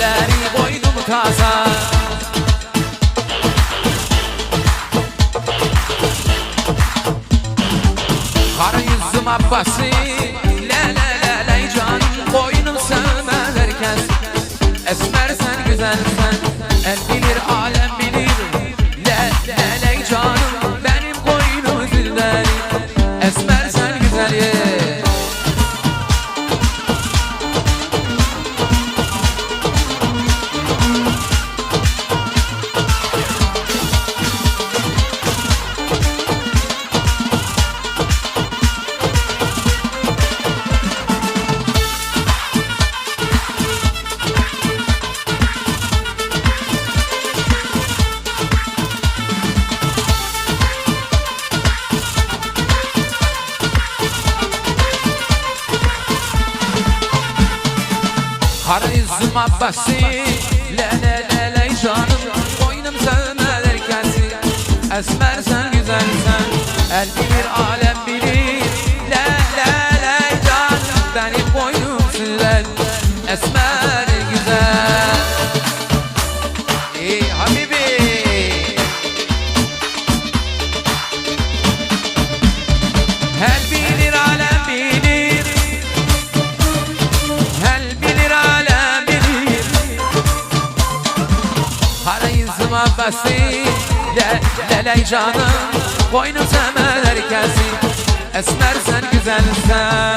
Elleri koydum tasa. Kara yüzüm Abbasi Le le le le canım Koynum sevmez herkes Esmer sen güzelsen El bilir alem bilir Le le le canım Benim koynum zilleri Esmer sen güzel ye. Kara yüzüm Abbasi Le le le le canım Koynum sevmez herkesi Esmer sen güzelsen El bilir alem bilir Le le le canım Benim boynum sizler Esmer güzel Ey Habibi Hel bilir alem bilir Hel bilir alem bilir Kara yüzüm Abbasi Le le le canım Boynum sevmez herkesi Esmer sen güzelsen.